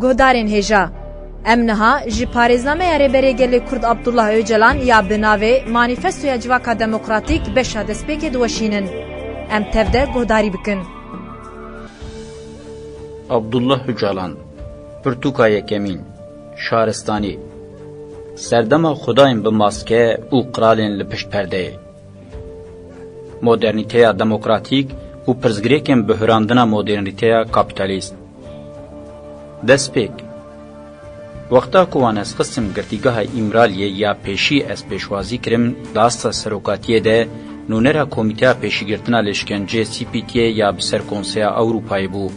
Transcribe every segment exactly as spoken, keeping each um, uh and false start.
Guhdarên hêja, em niha ji parêznameya Rêberê Gelê Kurd Abdullah Ocalan ya bi navê Manîfestoya Civaka Demokratîk beşa destpêkê diweşînin. Em tev de guhdarî bikin. Abdullah Ocalan, pirtûka yekemîn, Şaristanî. Serdema xwedayên bi maske û qiralên li pişt perdeyê. Modernîteya demokratîk û pirsgirêkên bihurandina modernîteya kapîtalîst. Destpêk. Wexta ku wan ez xistim girtîgeha Îmraliyê ya pêşî, ez pêşwazî kirim, di asta serokatiyê de nûnera Komîteya Pêşîgirtina Lêşkenceyê, C P T'yê, ya bi ser Konseya Ewropayê bû.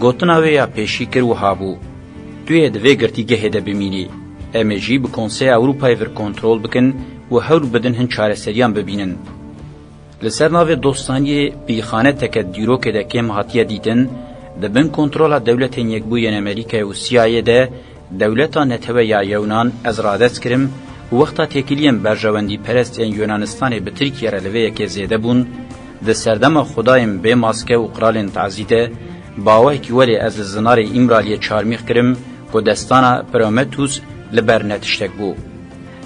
Gotina wê ya pêşî kir wiha bû: Tu yê di vê girtîgehê de bimînî. Em ê jî bi Konseya Ewropayê vir kontrol bikin û hewl bidin hin çareseriyan bibînin. Li ser navê dostaniyê pîxaneteke dîrokê de kêm hatiye dîtin, di bin kontrola Dewletên Yekbûyên Amerîkayê û C I A'yê de, Dewleta Netewe ya Yewnan, ez radest kirim û wexta têkiliyên berjewendîperest ên Yunanistanê bi Tirkiye re li vê yekê zêde bûn, di serdema xwedayên bê maske û qiralên tazî de, bi awayekî welê ez li zinarê Îmraliyê çarmîx kirim ku destana Prometheus li ber ne tiştek bû.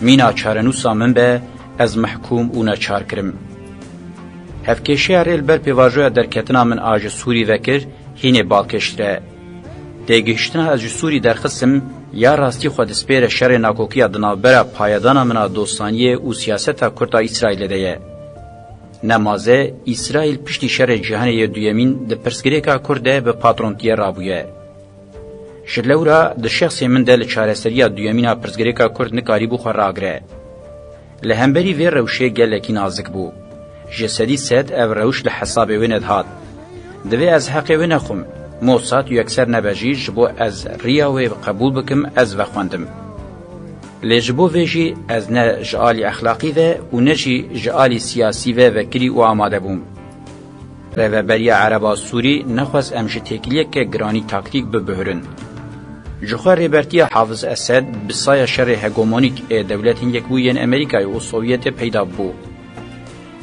Mîna çarenûsa min be, ez mehkûm û neçar kirim. Hevkêşiya rê li ber pêvajoya derketina min a ji Sûrî vekir, hînê balkêştir e. Têgihiştina ez ji Sûrî derxistim, ya rastî xwe dispêre şerê nakokiya di navbera payedana min a dostaniyê û siyaseta kurt a Îsraîlê de ye. Nemaze, Îsraîl piştî Şerê Cîhanê yê Duyemîn di pirsgirêka kurd de bi patrontiyê rabûye. Ji lewra di şexsê min de li çareseriya duyemîn a pirsgirêka kurd nikarîbû xwe ragire. Li hemberî vê rewşê gelekî nazik bû. Ji sedî sed ev rewş li hesabê wê nedihat. Divê ez heqê wê nexwim. Mossad yekser nebe jî, ji bo ez riya wê qebûl bikim, ez vexwendim. Lê ji bo vê jî ez ne ji alî exlaqî ve û ne jî ji alî siyasî ve vekirî û amade bûm. Rêveberiya Ereba Sûrî nexwest em ji têkiliyeke giranî taktîk bibihirin. Ji xwe rêbertiya Hafiz Esed bi saya şerê hegemonîk ê Dewletên Yekbûyî yên Amerîkayê û Sovyetê peyda bû.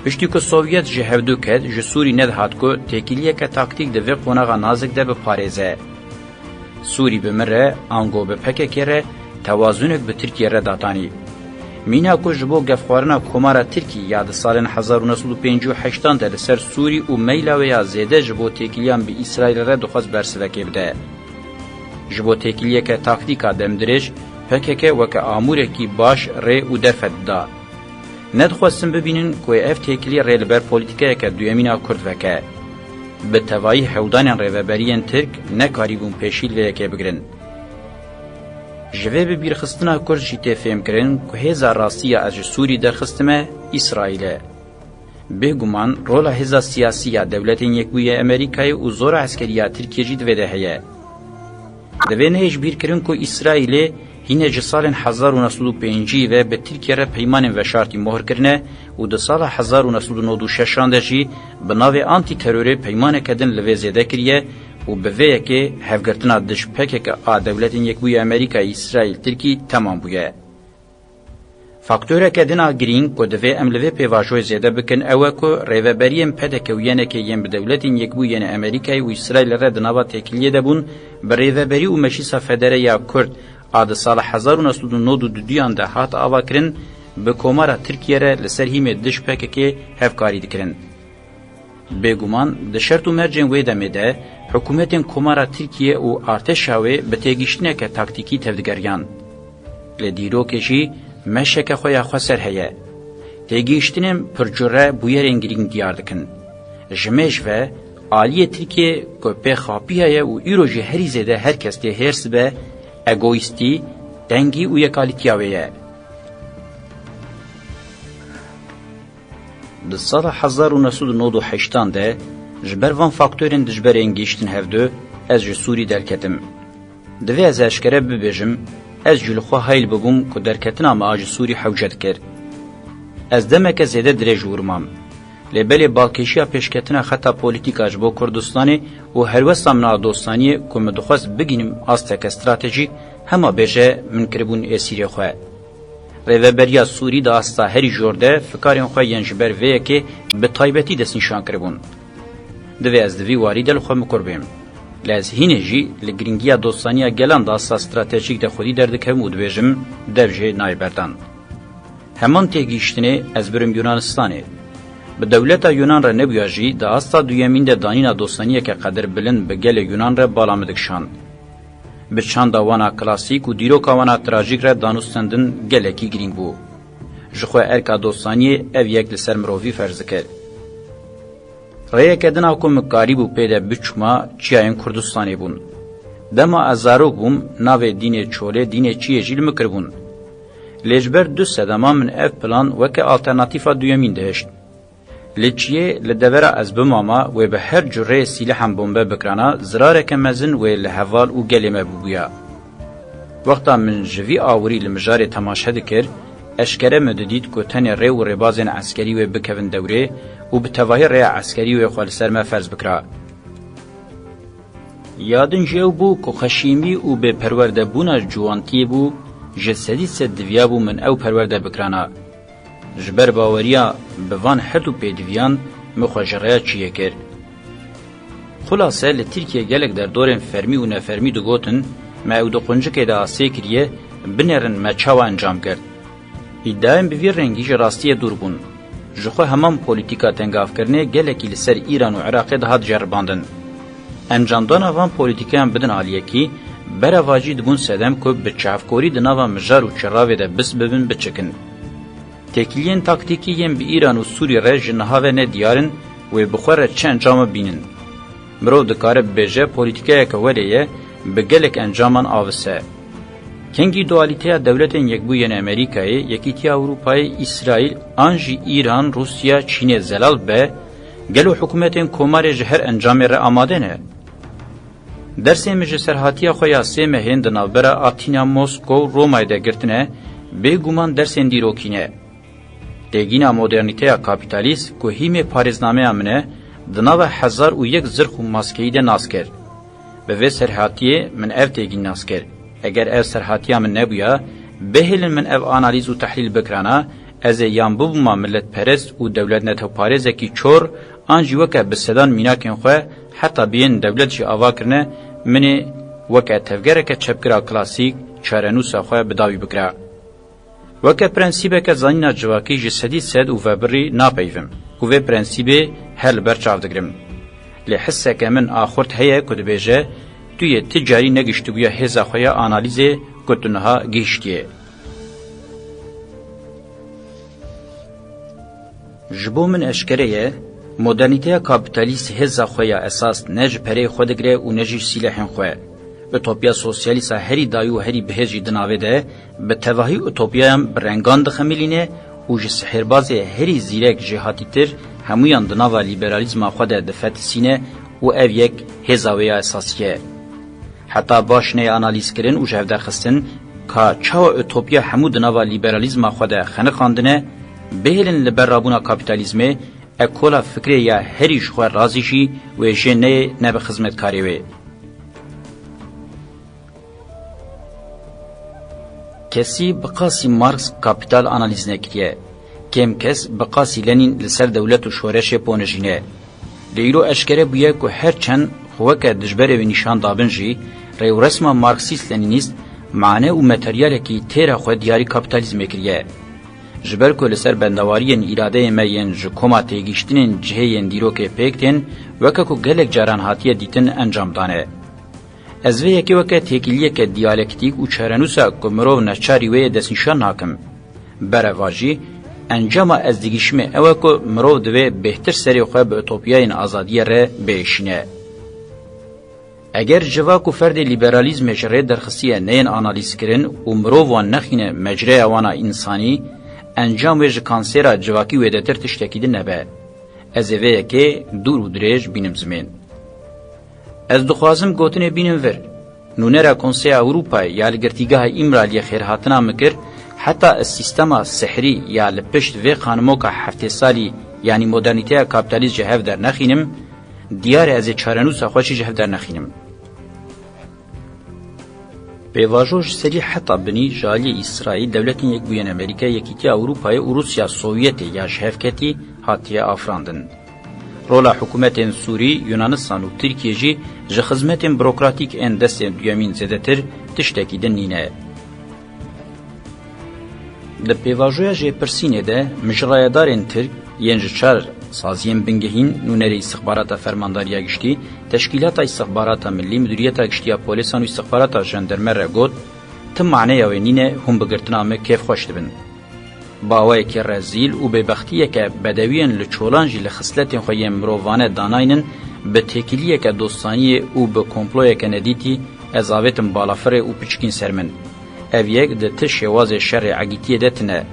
Piştî ku Sovyet ji hevdu ket, ji Sûrî nedihat ku têkiliyeke taktîk di vê qonaxa nazik de biparêze. Sûrî bi min re, ango bi P K K re, tewazunek bi Tirkiye re datanî. Mîna ku ji bo gefxwarina Komara Tirkî ya di salên hezar û neh sed û pêncî û heştan de li ser Sûrî û meyla wê ya zêde ji bo têkiliyan bi Îsraîlê re dixwest bersivekê bide. Ji bo têkiliyeke taktîka demdirêj, P K K weke amûrekî baş rê û derfet dida. Nedixwestin bibînin ku ev têkilî rê li ber polîtîkayeke duyemîn a Kurd veke. Bi tevayî hewldanên rêveberiyên Tirk nekarîbûn pêşî li vê yekê bigirin. Ji vê bibîrxistina Kurd jî tê fêmkirin ku hêza rastî ya ez ji Sûrî derxistime, Îsraîl e. Bêguman rola hêza siyasî ya Dewletên Yekbûyî ya Amerîkayê û zora eskerî ya Tirkiyê jî di vê de heye. Divê nehê ji bîr kirin ku Îsraîlê hîne ji salên hezar û neh sed û pêncî ve bi Tirkiye re peymanên veşartî mohr kirine û di sala hezar û neh sed û nod û şeşan de jî bi navê antîterorê peymaneke din li vê zêde kiriye û bi vê yekê hevgirtina dij P K K a Dewletên Yekbûyî Amerîka-Îsraîl-Tirkî temam bûye. Faktoreke din a girîng ku divê em li vê pêvajoyê zêde bikin ew e ku rêveberiyên P D K û Y N K'ê yên bi Dewletên Yekbûyî yên Amerîkayê û Îsraîlê re di nava têkiliyê de bûn, bi rêveberî û Meclîsa Federe ya Kurd a di sala hezar û neh sed û nod û duduyan de hat avakirin, bi Komara Tirkiye re li ser hîmê dij P K K'ê hevkarî dikirin. Bêguman di şert û mercên wê demê de hikûmetên Komara Tirkiye û artêşa wê bi têgihiştineke taktîkî tevdigeriyan. Li dîrokê jî meşeke xwe ya xweser heye. Têgihiştinên pircure bûyerên girîng diyar dikin. Ji mêj ve aliyê Tirkiye ku pê xapiya ye û îro jî herî zêde her kes tê hêrs dibe, egoîstî, tengî û yekalîtiya wê ye. Di sala hezar û neh sed û nod û heştan de ji ber van faktorên dijberên gihiştin hevdu ez ji Sûrî derketim. Divê ez eşkere bibêjim, ez jî li xwe hayl bibûm ku derketina me a ji Sûrî hewce dikir. Ez demeke zêde dirêj wir mam. Lê belê balkêşiya pêşketina xeta polîtîka ji bo Kurdistanê û helwesta min a dostaniyê ku min dixwest bigihînim asteke stratejîk, hema bêje min kiribûn êsîrê xwe. Rêveberiya Sûrî di asta herî jor de fikarên xwe yên ji ber vê yekê bi taybetî destnîşan kiribûn. Divê ez di vî warî de li xwe mikur bêm. Lê ez hînê jî li girîngiya dostaniya gelan di asta stratejîk de xwedî derdikevim û dibêjim, dev jê nayê berdan. Heman têgihîştinê ez birim Yunanistanê. Bi dewleta Yunan re nebûya jî, di asta duyemîn de danîna dostaniyeke qedir bilind bi gelê Yunan re bala min dikişand. Bi çanda wan a klasîk û dîroka wan a trajîk re danûstendin gelekî girîng bû. Ji xwe erka dostaniyê ev yek li ser mirovî ferz dikir. Rêyeke din a ku min karîbû pê de biçûma çiyayên Kurdistanê bûn. Dema ez zarok bûm, navê dînê çolê, dînê çiyê jî li min kiribûn. Lê ji ber du sedema min ev plan weke alternatîfa duyemîn dihişt. Li çiyê, li devera ez bimama, wê bi her cureyê sîlehan bombe bikirana, zirareke mezin wê li heval û gelê me bibûya. Wexta min ji vî awirî li mijarê temaşe dikir, eşkere min didît ku tenê rê û rêbazên eskerî wê bikevin dewrê û bi tevahî rêya eskerî wê xwe li ser me ferz bikira. Ya din jî ew bû ku xweşîmî û bêperwerdebûna ciwantiyê bû, ji sedî sed diviyabû min ew perwerde bikirana. Ji ber baweriya bi van her du pêdiviyan min xwe ji rêya çiyê kir. Xulase, li Tirkiyê gelek derdorên fermî û nefermî digotin, me ew di quncikê de asê kiriye, binêrin me çawa encam girt. Îdiayên bi vî rengî ji rastiyê dûr bûn. Ji xwe heman polîtîka tengavkirinê gelekî li ser Îran û Iraqê dihat ceribandin. Encamdana van polîtîkayan bidin aliyekî, berevajî dibûn sedem ku bi çavkorî di nava mijar û çiravê de bist bibin biçikin. Têkiliyên taktîkî yên bi Îran û Sûrî re ji niha ve ne diyar in, wê bi xwe re çi encama bînin. Mirov dikare bibêje polîtîkayeke welê ye, bi gelek encaman avise. Kengî dualîteya dewletên Yekbûyên Amerîkayê, Yekîtiya Ewropayê, Îsraîl an jî Îran, Rûsya, Çînê zelal be, gelo hikûmetên komarê ji her encamê re amade ne? Dersên min ji serhatiya xwe ya sê mehên di navbera Atîna, Moskow, Romayê de girtine, bêguman dersên dîrokî ne. Têgîna modernîteya kapîtalîst ku hîmê parêznameya min e, di nava hezar û yek zirx û maskeyî de nas kir. Bi vê serhatiyê min ev têgîn nas kir. Eger ev serhatiya min nebûya, bihêlin min ev analîz û tehlîl bikirana, ez ê yan bibûma miletperest û dewletnetewparêzekî çor, an jî weke bi sedan mînakên xwe heta biyên dewlet jî ava kirine, min ê weke tevgereke çepgir a klasîk çarenûsa xwe bi dawî bikira. Weke prensîbeke zanîna civakî ji sedî sed û vebirî napeyivim û vê prensîbê her li ber çav digirim. Lê hisseke min a xurt heye ku dibêje, tu yê ti carî negihiştibûya hêza xwe ya analîzê ku tu niha gihiştiye. Ji bo min eşkere ye, modernîteya kapîtalîst hêza xwe ya esas ne ji pereyê xwe digire û ne jî sîlehên xwe. Utopya sosyalîst a herî dayî û herî bihêz jî di navê de, bi tevahî utopyayan bi rengan dixemilîne û ji sihêrbazê herî zîrek jêhatîtir hemûyan di nava lîberalîzma xwe de difetisîne û ev yek hêza wê ya esasî ye. Heta baş neyê analîzkirin û ji hev derxistin ka çawa utopya hemû di nava lîberalîzma xwe de xeniqandine, bihêlin li ber rabûna kapîtalîzmê ekola fikrê ya herî ji xwe razî jî wê jê neyê nebe xizmetkarê wê. Kesî bi qasî Marx kapîtal analîz nekiriye. Kêm kes bi qasî Lenîn li ser dewlet û şoreşê ponijîne. Lê îro eşkere bûye ku her çend xwe weke dijberê wê nîşan dabin jî, rêwresma Marksîst-Lenînîst mane û materyalekî têra xwe diyarî kapîtalîzmê kiriye. Ji ber ku li ser bendewariyên îradeyê me yên ji koma têgihiştinên cihê yên dîrokê pêk tên, weke ku gelek caran hatiye dîtin encam dane. Ez vê yekê weke têkiliyeke diyalektîk û çarenûsa ku mirov neçarî wê yê destnîşan nakim. Berevajî, encama ez digihîşimê ew e ku mirov divê bêhtir serê xwe bi utopyayên azadiyê re biêşîne. Eger civak û ferdê lîberalîzmê ji rê derxistiye neyên analîzkirin û mirov wan nexîne mecreya wan a însanî, encam wê ji kansêra civakî wêdetir tiştekî din nebe. Ez ê vê yekê dûr û dirêj bînim zimên. Ez dixwazim gotinê bînim vir. Nûnera Konseya Ewropayê ya li girtîgeha Îmraliyê xêrhatina min kir, heta ez sîstema sihrî ya li pişt vê qanimoka heftê salî, yanî modernîteya kapîtalîst ji hev dernexînim, diyar e ez ê çarenûsa xwe jî ji hev dernexînim. Pêvajo ji serî heta binî ji aliyê Îsraîl, Dewletên Yekbûyên Amerîka, Yekîtiya Ewropayê û Rûsya Sovyetê ya ji hev ketî hatiye afirandin. Rola hikûmetên Sûrî, Yunanistan û Tirkiyê jî ji xizmetên burokratîk ên destên duyemîn zêdetir tiştekî din nîne. Di pêvajoya jêpirsînê de, mijirayedarên Tirk yên ji çar saziyên bingehîn, nûnerê îstixbarata Fermandariya Giştî, Teşkîlata Îstixbarata Millî, Midûriyeta Giştî ya Polîsan û Îstixbarata Jandarme re got, Ti maneya wê nîne, hûn bi girtina min kêfxweş dibin. Bi awayekî rezîl û bêbextiyeke bedewiyên li çolan jî li xisletên xwe yên mirovane danaynin, bi têkiliyeke dostaniyê û bi komployeke nedîtî ez avêtim balafirê û piçikîn ser min. Ev yek di ti şêwazê şerê egîtiyê de tine.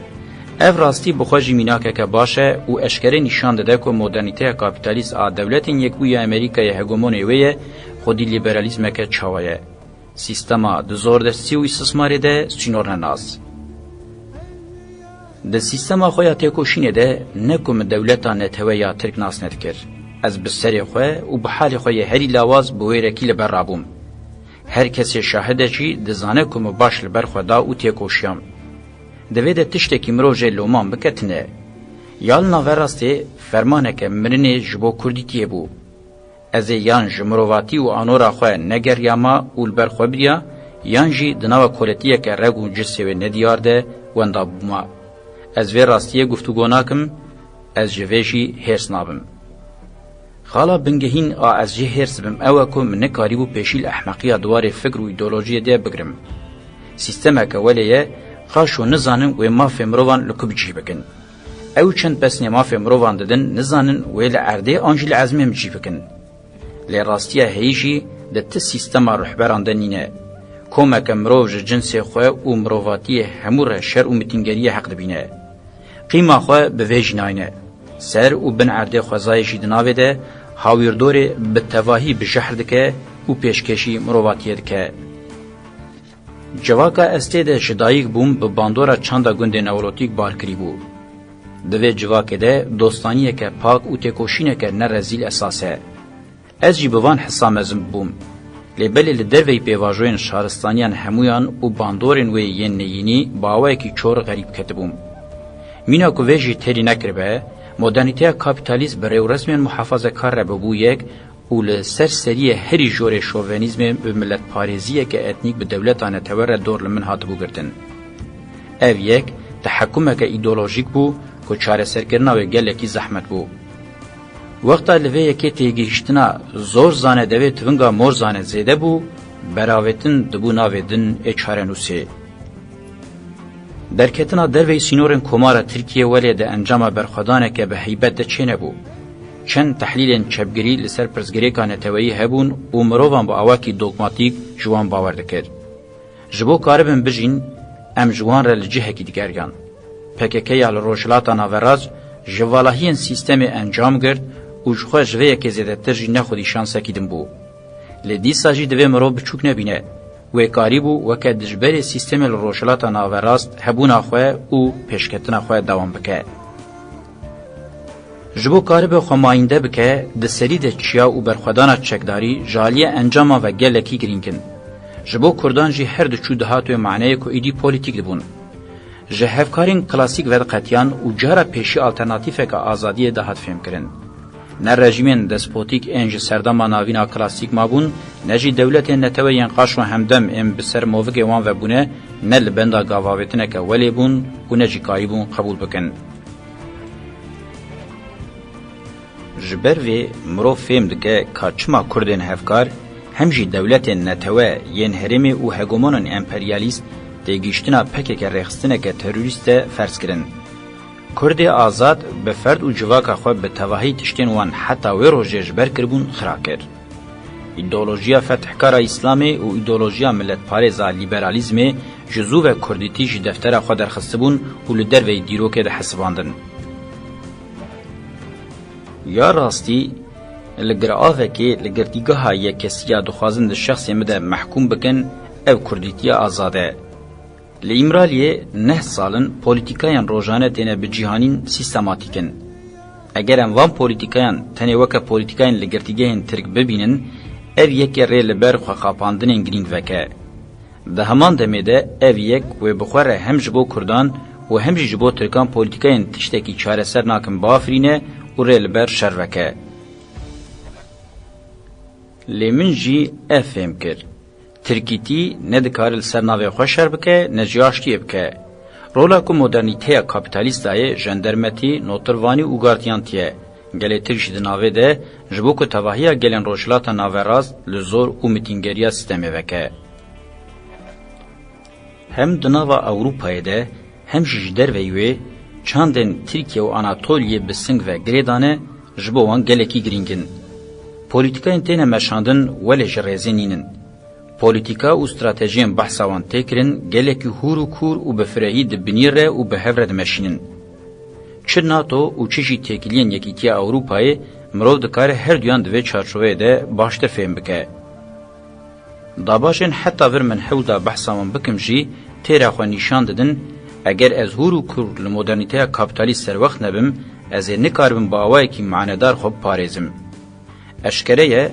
Ev rastî bi xwe jî mînakeke baş e û eşkere nîşan dide ku modernîteya kapîtalîst a Dewletên Yekbûyî ya Amerîkayê hegemonê wê ye, xwedî lîberalîzmeke çawa ye. Sîstema di zordestî û îstismarê de sînor ne nas. Di sîstema xwe ya têkoşînê de ne ku min dewleta netewe ya Tirk nas nedikir. Ez bi serê xwe û bi halê xwe yê herî lawaz bi wêrekî li ber rabûm. Her kesê şahid e jî dizane ku min baş li ber xwe da û têkoşiyam. Di vê de tiştekî mirov jê loman bike tine. Ya li naverastê fermaneke mirinê ji bo kurdîtiyê bû. Ez ê yan ji mirovatî û anora xwe negeriyama û li ber xwe biriya, yan jî di nava koletiyeke reg û cisê wê nediyar de wenda bûma. Ez vê rastiyê guftûgo nakim, ez ji vê jî hêrs nabim. Xala bingehîn a ez jê hêrs dibim ew e ku min nekarîbû pêşî li ehmeqiya di warê fikr û îdeolojiyê de bigirim. Sîstemeke welê ye, qaşo nizanin wê mafê mirovan li ku bi cih bikin. Ew çend pesnê mafê mirovan didin, nizanin wê li erdê an jî li ezmên bi cih bikin. Lê rastiya heyî jî di ti sîstema ruhberan de nîne. Komeke mirov ji cinsê xwe û mirovatiyê hemû re şer û mitîngeriyê heq dibîne. Qîma xwe bi vê jî nayne. Ser û bin erdê xwezayê jî di navê de hawîrdorê bi tevahî bi jehr dike û pêşkêşî mirovatiyê dike. Civaka ez tê de ji dayik bûm bi bandora çanda gundê Neolotîk bar kirîbû. Di vê civakê de dostaniyeke pak û têkoşîneke ne rezîl esas e. Ez jî bi van hisa mezin bûm. Lê belê li derveyî pêvajoyên şaristaniyan hemûyan û bandorên wê yên neyînî bi awayekî çor xerîb ketibûm. Mîna ku vê jî têrî nekiribe, modernîteya kapîtalîst bi rêwresmên muhafazekar re bibû yek û li ser seriyê herî jorê şovenîzmê bi miletparêziyeke etnîk bi dewleta netewe re dor li min hatibû girtin. Ev yek tehekkumeke îdeolojîk bû ku çareserkirina wê gelekî zehmet bû. Wexta li vê yekê têgihiştina zor zane devê tivinga mor zane zêde bû, beravêtin dibû navê din ê çarenûsê. Derketina derveyî sînorên Komara Tirkiyê welê di encama berxwedaneke bi heybet de çênebû. Çend tehlîlên çepgirî li ser pirsgirêka neteweyî hebûn û mirovan bi awakî dogmatîk ji wan bawer dikir. Ji bo karibin bijîn, em ji wan re li cihekî digeriyan. P K K ya li Rojhilata Naverast ji valahiyên sîstemê encam girt û ji xwe ji vê yekê zêdetir jî ne xwedî şansekî din bû. Lê dîsa jî divê mirov biçûk nebîne. Wê karîbû weke dijberê sîstemê li Rojhilata Naverast hebûna xwe û pêşketina xwe dewam bike. Ji bo karibe xwe mayînde bike, di serî de çiya û berxwedana çekdarî ji aliyê encama ve gelekî girîng in. Ji bo kurdan jî her diçû dihat wê maneyê ku êdî polîtîk dibûn. Ji hevkarên klasîk vediqetiyan û cara pêşî alternatîfeke azadiyê dihat fêmkirin. Ne rejîmên despotîk ên ji serdema navîna klasîk mabûn, ne jî dewletên netewe yên qaşo hemdem ên bi ser movikê wan ve bûne, ne li benda gavavêtineke welê bûn û ne jî karîbûn qebûl bikin. Ji ber vê mirov fêm dike ka çima Kurdên hevkar hem jî dewletên netewe yên herêmê û hegemonên emperyalîst têgihiştina P K K rêxistineke terorîst de ferz kirin. Kurdê azad bi ferd û civaka xwe bi tevahî tiştên wan heta wê rojê ji ber kiribûn xira kir. Îdeolojiya fetihkara Îslamê û îdeolojiya miletparêza lîberalîzmê ji zû ve kurdîtî ji deftera xwe derxistibûn û li derveyî dîrokê dihesibandin. Ya rastî, li giravekê li girtîgeha yekkesiya dixwazin di şexsê min de mehkûm bikin, ev kurdîtiya azad e. Li Îmraliyê neh sal in polîtîkayên rojane têne bicîhanîn sîstematîk in. Eger em van polîtîkayan tenê weke polîtîkayên li girtîgehên Tirk bibînin, ev yekê rê li ber xwexapandinên girîng veke. Di heman demê de ev yek wê bi xwe re hem ji bo Kurdan û hem jî ji bo Tirkan polîtîkayên tiştekî çareser nakin biafirîne û rê li ber şer veke. Lê min jî ev fêm kir. Tirkîtî ne dikare li ser navê xwe şer bike, ne jî aştiyê bike. Rola ku modernîteya kapîtalîst dayê, jendermetî, notirvanî û gardiyantî ye. Gelê Tirk jî di navê de, ji bo ku tevahiya gelên Rojhilata Naverast li zor û mitîngeriya sîstemê veke. Hem di nava Ewropayê de, hem jî ji derveyî wê, çandên Tirkiye û Anatoliyê bi sing ve girê dane, ji bo wan gelekî girîng in. Polîtîkayên têne meşandin welê ji rêzê nînin. Polîtîka û stratejiyên behsa wan tê kirin, gelekî hûr û kûr û bi firehî di binî re û bi hev re dimeşînin. Çi NATO û çi jî têkiliyên Yekîtiya Ewropayê, mirov dikare her duyan di vê çarçoveyê de baştir fêm bike. Dabajên heta vir min hewl da behsa wan bikim jî têra xwe nîşan didin, eger ez hûr û kûr li modernîteya kapîtalîst serwext nebim, ez ê nikaribim bi awayekî manedar xwe biparêzim. Eşkere ye,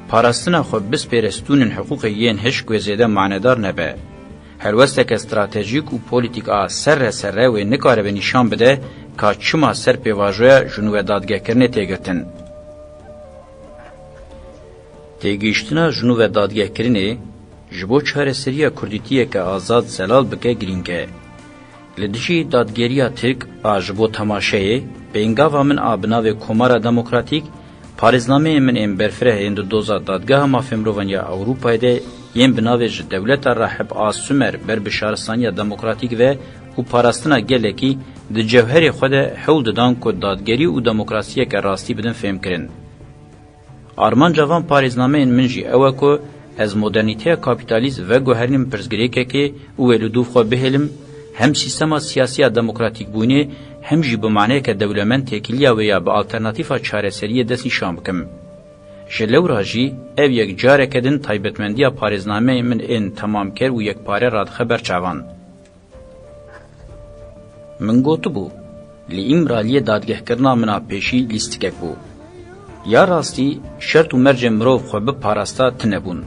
parastina xwe bispêre stûnên hiqûqê yên hişk wê zêde manedar nebe. Helwesteke stratejîk û polîtîk a serre serre wê nikaribe nîşan bide ka çima ser pêvajoya ji nû ve dadgehkirinê tê girtin. Têgihiştina ji nû ve dadgehkirinê ji bo çareseriya kurdîtiyeke azad zelal bike girîng e. Li dijî dadgeriya Tirk a ji bo temaşeyê, pêngava min a bi navê Komara Demokratîk, parêznameyên min ên berfireh ên di doza Dadgeha Mafê Mirovan ya Ewropayê de yên bi navê Ji Dewleta Rahib a Sumer ber bi Şaristaniya Demokratîk ve û parastina gelekî di cewherê xwe de hewl didan ku dadgerî û demokrasiyeke rastî bidin fêmkirin. Armanca van parêznameyên min jî ew e ku ez modernîteya kapîtalîst veguherînim pirsgirêkekê û wê li dûv xwe bihêlim, hem sîstema siyasî ya demokratîkbûyînê hem jî bi maneyeke dewlemend têkiliya wê ya bi alternatîfa çareseriyê destnîşan bikim. Ji lewra jî ev yek careke din taybetmendiya parêznameyên min ên temamker û yekpare radixe ber çavan. Min gotibû, li Îmraliyê dadgehkirina min a pêşî lîstikek bû. Ya rastî, şert û mercên mirov xwe biparasta tune bûn.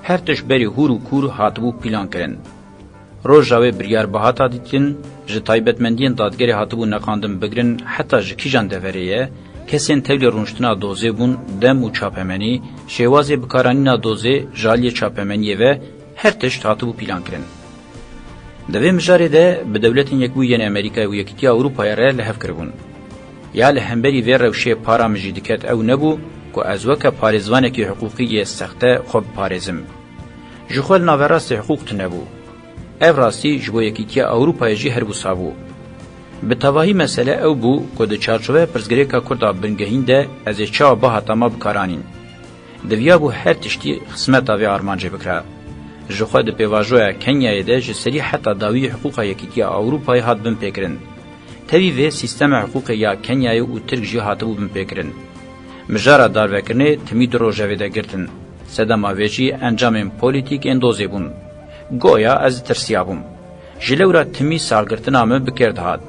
Her tişt berî hûr û kûr hatibû pîlankirin. Roja wê biryar bihata dîtin, ji taybetmendiyên dadgerê hatibû neqandin, bigirin heta ji kîjan deverê ye, kesên tevlî rûniştina dozê bûn, dem û çapemenî, şêwazê bikaranîna dozê ji aliyê çapemeniyê ve, her tişt hatibû pîlankirin. Di vê mijarê de bi Dewletên Yekbûyî yên Amerîkayê û Yekîtiya Ewropayê re li hev kiribûn. Ya li hemberî vê rewşê para min jî diket ew nebû ku ez weke parêzvanekî hiqûqî yê sexte xwe biparêzim. Ji xwe li naverastê hiqûq tune bû. Ev rastî ji bo Yekîtiya Ewropayê jî her wisa bû. Bi tevahî mesele ew bû ku di çarçoveya pirsgirêka Kurd a bingehîn de ez ê çawa bihatama bikaranîn. Diviyabû her tiştî xizmeta vê armancê bikira. Ji xwe di pêvajoya Kenyayê de ji serî heta dawî hiqûqa Yekîtiya Ewropayê hat binpêkirin. Tevî vê sîstema hiqûqê ya Kenyayê û Tirk jî hatibû binpêkirin. Mijara darvekirinê timî du rojevê de girtin. Sedema vê jî encamên polîtîk ên dozê bûn. Goya ez ditirsiyabûm. Ji lewra timî salgirtina min bi kêr dihat.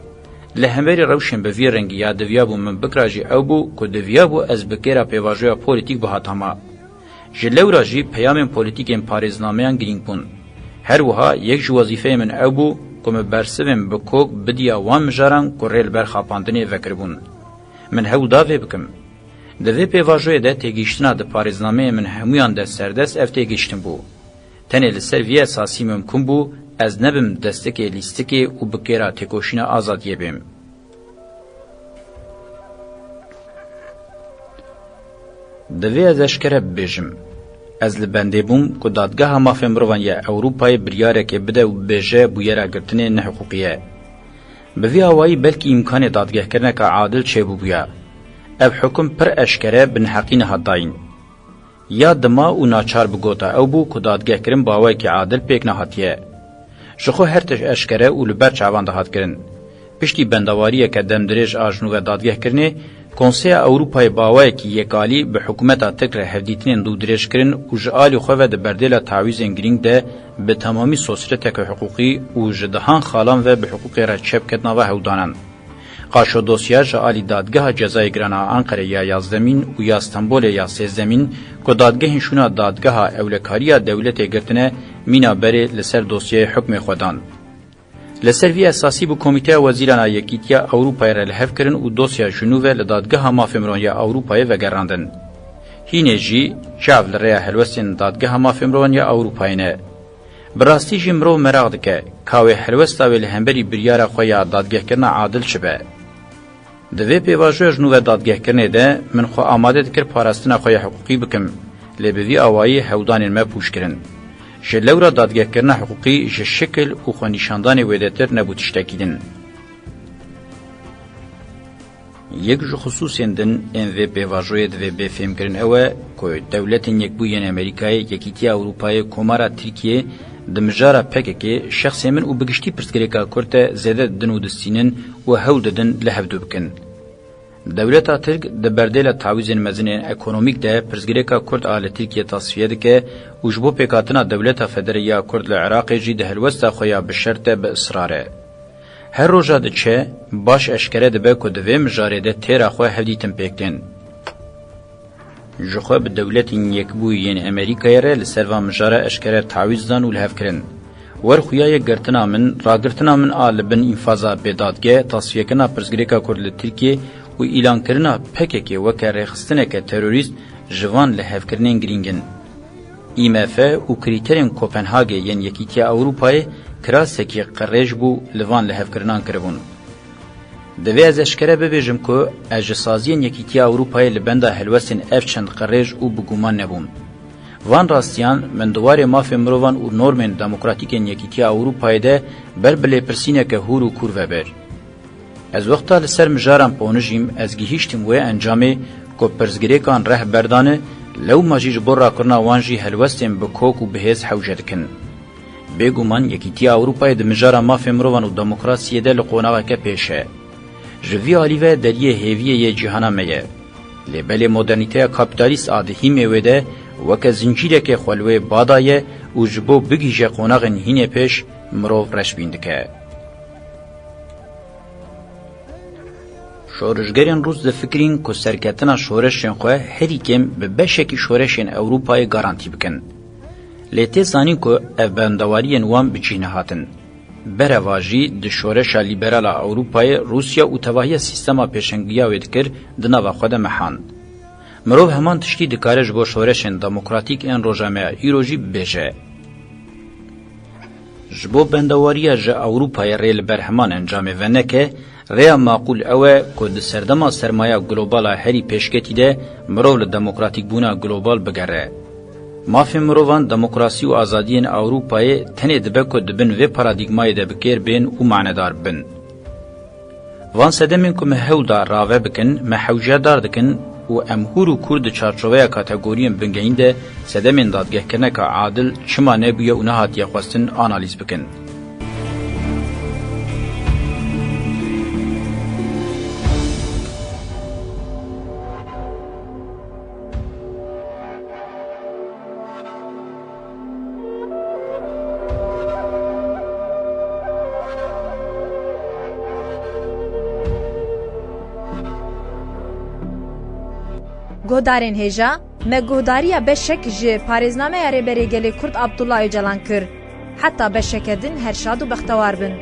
Li hemberî rewşên bi vî rengî ya diviyabû min bikira jî ew bû ku diviyabû ez bi kêra pêvajoya polîtîk bihatama. Ji lewra jî peyamên polîtîkên parêznameyan girîng bûn. Her wiha yek ji wezîfeyên min ew bû ku min bersivên bi kok bidiya wan mijaran ku rê li ber xapandinê vekiribûn. Min hewl da vê bikim. Di vê pêvajoyê de têgihiştina di parêznameyên min hemûyan de serdest ev têgihiştin bû. Tenê li ser vî esasî mimkun bû ez nebim destekê lîstikê û bi kêra têkoşîna azadiyê bêm. Divê ez eşkere bibêjim. Ez li bendê bûm ku Dadgeha Mafên Mirovan ya Ewropayê biryarekê bide û bibêje bûyera girtinê nehiqûqî ye. Bi vî awayî belkî îmkanê dadgehkirineka adil çêbûbûya. Ev hukum pir eşkere bi neheqî nehat dayîn. Ya dima û naçar bi gota ew bû ku dadgehkirin bi awayekî adil pêk nehatiye. Ji xwe her tişt eşkere û li ber çavan dihat kirin. Piştî bendawariyeke demdirêj a ji nû ve dadgehkirinê, Konseya Ewropayê bi awayekî yekalî bi hikûmeta Tirk re hevdîtinên dûdirêj kirin û ji alî xwe ve di berdêla tawîzên girîng de bi temamî sosreteke hiqûqî û ji dehan xalan ve bi hiqûqê re çepketina ve hewldanan. Qaşo dosya ji alî Dadgeha Cezayê Giran a Anqerê ya yazdemîn û ya Stenbolê ya sêzdemîn ku dadgehên şûna Dadgeha Ewlekariya Dewletê girtine, mîna berê li ser dosyayê hukmê xwe dan. Li ser vî esasî bû Komîteya Wezîran a Yekîtiya Ewropayê re li hev kirin û dosya ji nû ve li Dadgeha Mafê Mirovan ya Ewropayê vegerandin. Hînê jî çav li rêya helwestên Dadgeha Mafê Mirovan ya Ewropayê ne. Bi rastî jî mirov meraq dike, ka wê helwesta wê li hemberî biryara xwe ya dadgehkirina adil çi be? Di vê pêvajoya ji nû ve dadgehkirinê de min xwe amade dikir parastina xwe ya hiqûqî bikim, lê bi vî awayî hewldanên me pûç kirin. Ji lewra dadgehkirina hiqûqî ji şikil û xwenîşandanê wêdetir nebû tiştekî din. Yek ji xisûsên din ên vê pêvajoyê divê bê fêmkirin ew e ku Dewletên Yekbûyî yên Amerîkayê, Yekîtiya Ewropayê, Komara Tirkiyê di mijara P K K, şexsê min û bi giştî pirsgirêka Kurd de zêde didin û distînin û hewl didin li hevdû bikin. Dewleta Tirk di berdêla tawîzên mezin ên ekonomîk de pirsgirêka Kurd a li Tirkiyê tasfiye dike û ji bo pêkhatina dewleta federê ya Kurd li Iraqê jî di helwesta xwe ya bi şert de bi israr e. Her roja diçe, baş eşkere dibe ku di vê mijarê de têra xwe hevdîtin pêk tên. Ji xwe bi Dewletên Yekbûyî yên Amerîkayê re li ser van mijara eşkere tawîz dan û li hev kirin. Wer xuya ye girtina min, ragirtina min a li bin înfaza bêdadgeh, tasfiyekirina pirsgirêka Kurd li Tirkiyê û îlankirina P K K weke rêxistineke terorîst ji van lihevkirinên girîng in. I M F û krîterên Kopenhagê yên Yekîtiya Ewropayê kirasekî qirêj bû li van lihevkirinan kiribûn. Divê ez eşkere bibêjim ku ez ji saziyên Yekîtiya Ewropayê li benda helwestên ev çend qirêj û bi guman nebûm. Van rastiyan min di warê mafê mirovan û normên demokratîk ên Yekîtiya Ewropayê de ber bi lêpirsîneke hûr û kûr ve bir. Ez wexta li ser mijaran ponijîm, ez gihîştim wê encamê ku pirsgirêkan reh berdane, lewma jî ji bo rakirina wan jî helwestên bi kok û bi hêz hewce dikin. Bêguman Yekîtiya Ewropayê di mijara mafê mirovan û demokrasiyê de li qonaxeke pêş e. Ji vî alî ve deriyê hêviyê yê cîhana me ye. Lê belê modernîteya kapîtalîst a di hîmê wê de weke zincîrekê xwe li wê ba daye û ji bo bigihîje qonaxên hînê pêş mirov reşbîn dike. Şorişgerên rûs difikirîn ku serketina şoreşên xwe herî kêm bi beşekî şoreşên Ewropayê garantî bikin. Lê tê zanîn ku ev bendewariyên wan bi cih nehatin. Bereva jî di şoreşa lîberal a Ewropayê Rûsya û tevahiya sîstema pêşengiya wê dikir di nava xwe de mehand. Mirov heman tiştî dikare ji bo şoreşên demokratîk ên roja me ya îro jî bibêje. Ji bo bendewariya ji Ewropayê rê li ber heman encamê veneke, rêya maqûl ew e ku di serdema sermaya global a herî pêşketî de mirov li demokratîkbûna global bigere. Mafên mirovan, demokrasî û azadiyên Ewropayê tenê dibe ku di bin vê paradîgmayê de bi kêr bên û manedar bin. Van sedemên ku me hewl da rave bikin, me hewcedar dikin û em hûr û kûr di çarçoveya kategoriyên bingehîn de sedemên dadgehkirineka adil çima nebûye û nehatiye xwestin analîz bikin. Guhdarên hêja, me guhdariya beşek ji parêznameya Rêberê Gelê Kurd Abdullah Ocalan kir. Heta beşeke din her şad û bextewar bin.